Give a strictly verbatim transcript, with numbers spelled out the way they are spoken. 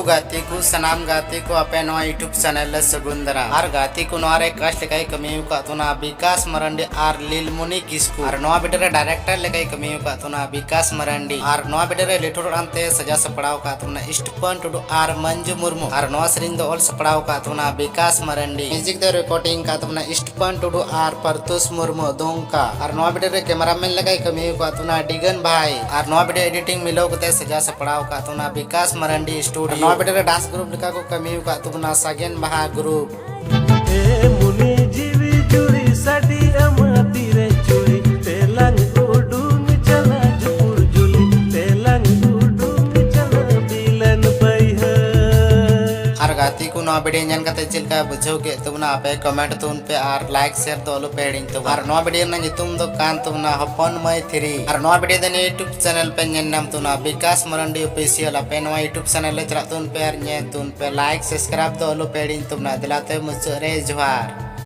ᱜᱟᱛᱮ ᱠᱚ, ᱥᱟᱱᱟᱢ ᱜᱟᱛᱮ ᱠᱚ, ᱟᱯᱮ ᱱᱚᱣᱟ YouTube channel ᱨᱮ ᱥᱟᱹᱜᱩᱱ ᱫᱟᱨᱟᱢ᱾ ᱟᱨ ᱜᱟᱛᱮ ᱠᱚ, ᱱᱚᱣᱟ ᱨᱮ cast ᱞᱮᱠᱟᱭ ᱠᱟᱹᱢᱤ ᱟᱠᱟᱫ ᱛᱟᱵᱚᱱᱟ ᱵᱤᱠᱟᱥ ᱢᱟᱨᱟᱱᱰᱤ ᱟᱨ ᱞᱤᱞᱢᱩᱱᱤ ᱠᱤᱥᱠᱩ᱾ ᱟᱨ ᱱᱚᱣᱟ video ᱨᱮ director ᱞᱮᱠᱟᱭ ᱠᱟᱹᱢᱤ ᱟᱠᱟᱫ ᱛᱟᱵᱚᱱᱟ ᱵᱤᱠᱟᱥ ᱢᱟᱨᱟᱱᱰᱤ᱾ ᱟᱨ ᱱᱚᱣᱟ video ᱨᱮ ᱞᱤᱴᱷᱩᱨ ᱟᱱᱛᱮ ᱥᱟᱡᱟᱣ ᱥᱟᱯᱲᱟᱣ ᱟᱠᱟᱫ ᱛᱟᱵᱚᱱᱟ ᱥᱴᱤᱯᱷᱟᱱ ᱴᱩᱰᱩ ᱟᱨ ᱢᱚᱧᱡᱩ ᱢᱩᱨᱢᱩ᱾ ᱟᱨ ᱱᱚᱣᱟ ᱥᱮᱨᱮᱧ ᱫᱚ ᱚᱞ ᱥᱟᱯᱲᱟᱣ ᱟᱠᱟᱫ ᱛᱟᱵᱚᱱᱟ ᱵᱤᱠᱟᱥ ᱢᱟᱨᱟᱱᱰᱤ᱾ Music ᱫᱚ recording ᱟᱠᱟᱫ ᱛᱟᱵᱚᱱᱟ ᱥᱴᱤᱯᱷᱟᱱ ᱴᱩᱰᱩ ᱟᱨ ᱯᱟᱨᱛᱩᱥ ᱢᱩᱨᱢᱩ ᱫᱩᱢᱠᱟ᱾ ᱟᱨ ᱱᱚᱣᱟ video ᱨᱮ cameraman ᱞᱮᱠᱟᱭ ᱠᱟᱹᱢᱤ ᱟᱠᱟᱫ ᱛᱟᱵᱚᱱᱟ ᱰᱤᱜᱟᱱ ᱵᱷᱟᱭ᱾ ᱟᱨ ᱱᱚᱣᱟ video editing ᱢᱤᱞᱟᱹᱣ ᱠᱟᱛᱮ ᱥᱟᱡᱟᱣ ᱥᱟᱯᱲᱟᱣ ᱟᱠᱟᱫ ᱛᱟᱵᱚᱱᱟ ᱵᱤᱠᱟᱥ ᱢᱟᱨᱟᱱᱰᱤ studio᱾ ᱟᱨ ᱱᱚᱣᱟ video ᱨᱮ dance group ᱞᱮᱠᱟ ᱠᱚ ᱠᱟᱹᱢᱤ ᱟᱠᱟᱫ ᱛᱟᱵᱚᱱᱟ ᱥᱟᱜᱮᱱ ᱵᱟᱦᱟ group᱾ ᱮ ᱢᱩᱱᱤ ᱡᱤᱣᱤ ᱡᱩᱨᱤ ᱥᱟᱰᱤ ᱟᱢᱟ ᱛᱤᱨᱮ ᱪᱩᱲᱤ, ᱛᱮᱞᱟᱝ ᱩᱰᱩᱝ ᱪᱟᱞᱟ ᱡᱩᱯᱩᱲ ᱡᱩᱞᱤ, ᱛᱮᱞᱟᱝ ᱩᱰᱩᱝ ᱪᱟᱞᱟ ᱵᱤᱞᱟᱹᱱ ᱵᱟᱹᱭᱦᱟᱹᱲ᱾ ᱟᱨ ᱜᱟᱛᱮ ᱠᱚ, ᱱᱚᱣᱟ video ᱧᱮᱞ ᱠᱟᱛᱮ ᱪᱮᱫ ᱞᱮᱠᱟ ᱵᱩᱡᱷᱟᱹᱣ ᱠᱮᱫ ᱛᱟᱵᱚᱱᱟ ᱟᱯᱮ? Comment ᱛᱟᱵᱚᱱ ᱯᱮ ᱟᱨ like share ᱫᱚ ᱟᱞᱚ ᱯᱮ ᱦᱤᱲᱤᱧ ᱛᱟᱵᱚᱱᱟ᱾ ᱟᱨ ᱱᱚᱣᱟ video ᱨᱮᱱᱟᱜ ᱧᱩᱛᱩᱢ ᱫᱚ ᱠᱟᱱ ᱛᱟᱵᱚᱱᱟ ᱦᱚᱯᱚᱱ ᱢᱟᱹᱭ three᱾ ᱟᱨ ᱱᱚᱣᱟ video ᱫᱚ ᱱᱤᱭᱟᱹ YouTube channel ᱯᱮ ᱧᱮᱞ ᱧᱟᱢ ᱛᱟᱵᱚᱱᱟ ᱵᱤᱠᱟᱥ ᱢᱟᱨᱟᱱᱰᱤ official᱾ ᱟᱯᱮ ᱱᱚᱣᱟ YouTube channel ᱨᱮ ᱪᱟᱞᱟᱜ ᱛᱟᱵᱚᱱ ᱯᱮ ᱟᱨ ᱧᱮᱞ ᱛᱟᱵᱚᱱ ᱯᱮ, like subscribe ᱫᱚ ᱟᱞᱚ ᱯᱮ ᱦᱤᱲᱤᱧ ᱛᱟᱵᱚᱱᱟ᱾ ᱫᱮᱞᱟ ᱛᱮ ᱢᱩᱪᱟᱹᱫ ᱨᱮ ᱡᱚᱦᱟᱨ᱾